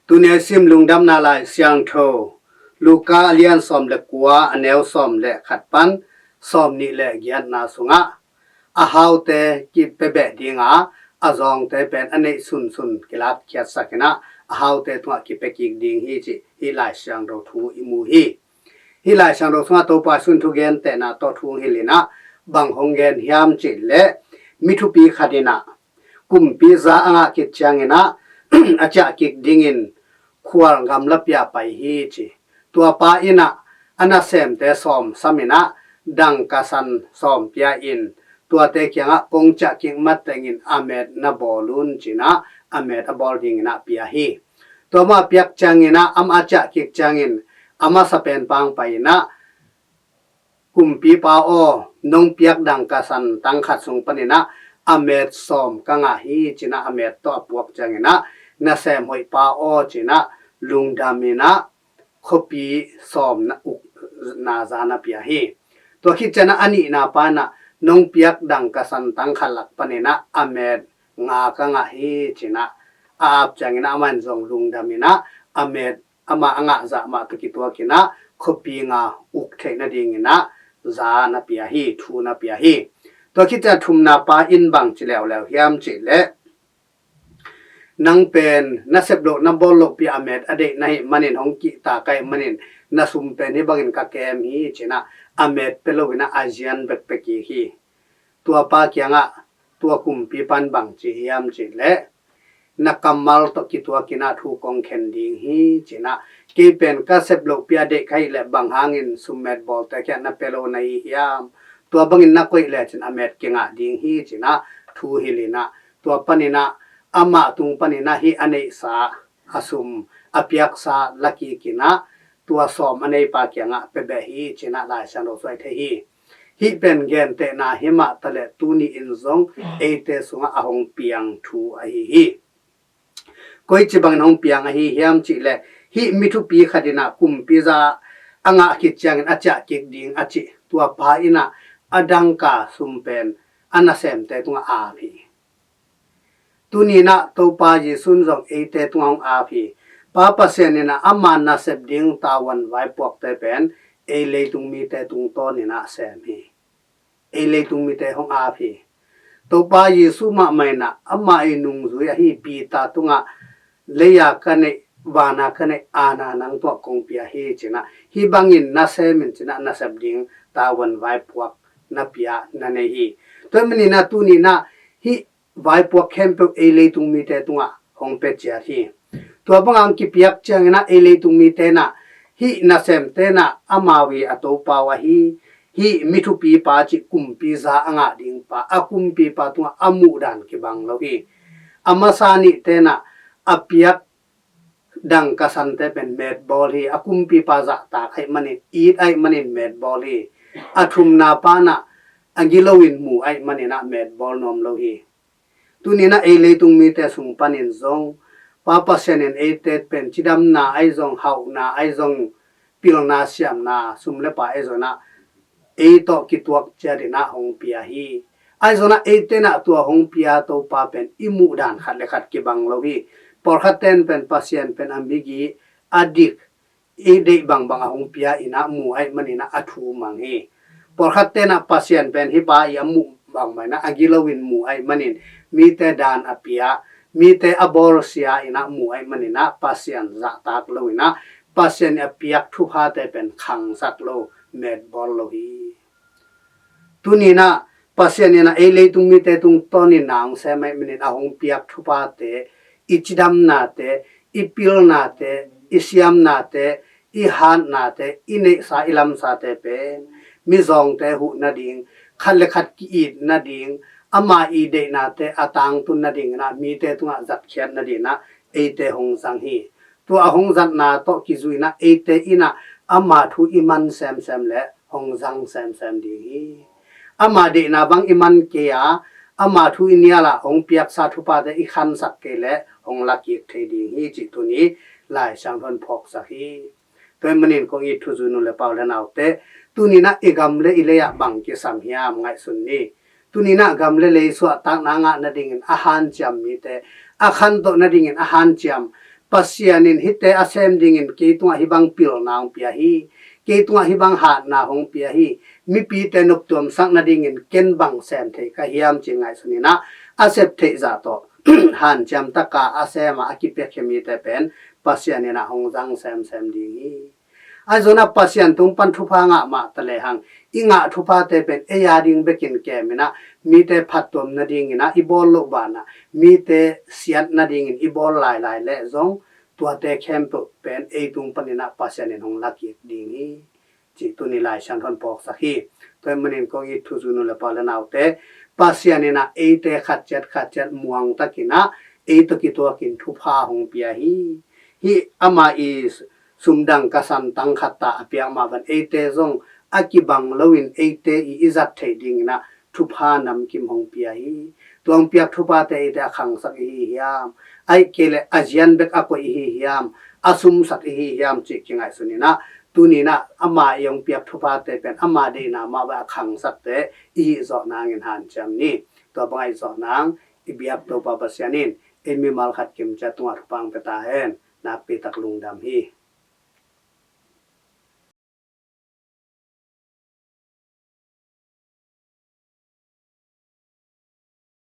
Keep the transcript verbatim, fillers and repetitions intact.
Tuni a i sim Lungdamna Lai Siangtho, Luka a lian sawm le kua, a neu sawm le khat pan sawm nih le giatna sungah, a haute kipia beh dinga, a zawngte pen a neih sunsun kilakkhiatsak in ah, a haute tungah kipia kik ding hi cih hih Lai Siangtho thu i mu hi. Hih Lai Siangtho sungah Topa Jesuh in thugentehna tawh thu hong hilh in ah, bang hong gen hiam cih leh, mi thupi khat in ah kumpi za a ngah khit ciangin ah, a ciah kik dingin khual gamla pia pai hi ci. Tua pa in ah a nasemte sawm sam in ah, dangka san sawm pia in, tuate kiangah, "Kong ciah kik matengin a met na bawl un," ci in ah a met a bawl dingin ah pia hi. Tua mah piak ciangin ah, amah a ciah kik ciangin, a masa pen pang pai in ah, "Kumpipa aw, nong piak dangka san tang khat sung panin ah a met sawm ka ngah hi," ci in ah a met tawh a puak ciangin ah, "Nasem hoihpa aw," ci in ah lungdam in ah khuapi sawm na uk na za na pia hi. Tua khit ciangin ah a nihna pa in ah, "Nong piak dangka san tang khat lak panin ah a met nga ka ngah hi," ci in ah a ap ciangin ah, amah in zong lungdam in ah a met amah a ngah zah mah tawh kituak in ah khuapi nga uk theih nadingin ah za na pia hi, thu na pia hi. Tua khit ciang thumna pa in bang ci leuleu hiam cih leh, "Nang pen na sep loh, na bawl lohpi a met a deih na hih manin, hong kihta ka hih manin, na sum pen hih bangin ka kem hi," ci in ah a met pia lo in ah a zian bek pia kik hi. Tua pa kiangah, tua kumpipa in bang ci hiam cih leh, "Na kammal tawh kituak in ah thu kong khen ding hi," ci in ah, "Kei pen ka sep lohpi a deih ka hih leh, bang hangin sum met bawlte kiang na pia lo na hi hiam? Tua bangin na koih lecin a met kingah ding hi," ci in ah thu hilh in ah, tua panin ah amah tung panin ah hih a neihsa, a sum, a piaksa la kik in ah, tua sawm a neipa kiangah pia beh hi ci in ah Lai Siangtho sung ah i theih hi. Hih pen gentehna hi mah taleh, tuni in zong eite sungah a hong piang thu ahi hi. Koici bangin hong piang ahi hiam cih leh, hih mi thupi khat in ah kumpi za a ngah khit ciangin a ciah kik ding a cih, tua pa in ah a dangka sum pen a nasemte tungah ap hi. Tuni in ah Topa Jesuh in zong eite tungah hong ap hi. Pa Pasian in ah ama nasep ding tavuan vaipuakte pen ei leitung mite tungtawn in ah sem hi. Ei leitung mite hong ap hi. Topa Jesuh mahmah in ah ama ii nungzui ahi Peter tungah, "Lei-a ka neih, van-a ka neih aana nang tungah kong pia hi," ci in ah, "Hih bangin na sem in," ci in ah nasep ding tavuan vaipuak na pia na nei hi. Tua ahih manin ah tuni in ah hih vaipuak khempeuh ei leitung mite tungah hong pia ciat hi. Tua banga hong kipiak ciangin ah ei leitung mite in ah, hih nasemte in ah amau ii a Topa uh ahi, hih mi thupipa cih kumpi za a ngah ding pa, a kumpipa tungah a muhdan kibang lo hi. A masa nihte in ah a piak dangka sante pen metbawl hi. A kumpipa zahtak ahih manin, it ahih manin metbawl hi. A thumna pa in ah a gilo in mu ahih manin ah metbawl nuam lo hi. Tuni in ah ei leitung mite sung panin zong Pa Pasian in eite pen cidamna ahi zong, hauhna ahi zong, pilna siamna, sum le pai ahi zong in ah ei tawh kituak ciat in ah hong pia hi. Ahi zong in ah eite in ah tua hong pia Topa pen i muhdan khat le khat kibang lo hi. Pawlkhatte in pen Pasian pen a migi, a dik, i deih bangbang a hong pia in ah mu ahih manin ah a thu mang hi. Pawlkhatte in ah Pasian pen hih pa ii a muh bangmah in ah a gilo in mu ahih manin, mite dan a pia, mite a bawlsia in ah mu ahih manin ah Pasian zahtak lo in ah, Pasian ii a piak thuphate pen khangsak lo, metbawl lo hi. Tuni in ah Pasian in ah ei leitung mite tungtawnin na hong sem ahih manin a hong piak thuphate, i cidamnate, i pilnate, i siamnate, i hatnate, i neihsa, i lamsate pen mizawngte huh nading, khat le khat ki-it nading, ama ii deihnate a tangtun nading in ah mite tungah zatkhiat nading in ah eite hong zang hi. Tua a hong zatna tawh kizui in ah eite in ah ama thu i man semsem leh hong zang semsem ding hi. Ama deihna bang i man kei a, ama thu i nial a, hong piaksa thuphate i khansak kei leh hong lakik thei ding hi cih tuni Lai Siangtho in phawksak hi. Tua ahih manin kong it thuzui nu le pa u le naute, tuni in ah i gam le i lei ah bang kisam hiam ngaihsun ni. Tuni in ah gam le lei suahtakna ngah nadingin a hanciam mite, a khantoh nadingin a hanciam Pasian in hihte a sem dingin kei tungah hih bang pilna hong pia hi, kei tungah hih bang hatna hong pia hi, mipite noptuamsak nadingin ken bang sem thei ka hiam ci ngaihsun in ah, a sep theih zah tawh hanciam taka a sem a, a kipiakhia mite pen Pasian in ah hong zang semsem ding hi. Ahi zongin ah Pasian tung pan thupha ngah mah ta lehang, i ngah thuphate pen ei a ding bekin kem in ah, mite phattuam nadingin ah i bawl loh banah, mite siat nadingin i bawl lailai leh zong, tuate khempeuh pen ei tung panin ah Pasian in hong lakik ding hi, cih tuni Lai Siangtho in phawksak hi. Tua ahih manin kong it thuzui nu le pa le naute, Pasian in ah eite khat ciat khat ciat muangtakin ah, ei tawh kituakin thupha hong pia hi. Hih ama i sum dang ka santang khat ta a piak mah bang eite zong a kibang loin eite i i zat theih dingin ah thupha namkim hong pia hi. Tua hong piak thuphate eite a khangsak i hi hiam? Ahih kei leh a zian bek a koih i hi hiam? A sumsak i hi hiam cih kingaihsun in ah, tuni in ah ama i hong piak thuphate pen ama deihna mah bang a khangsakte i hih zawh nangin hanciam ni. Tua bang a i zawh nang i biak Topa Pasian in ei mimal khat kim ciat tungah thupha hong pia ta hen. Nakpi tak lungdam hi.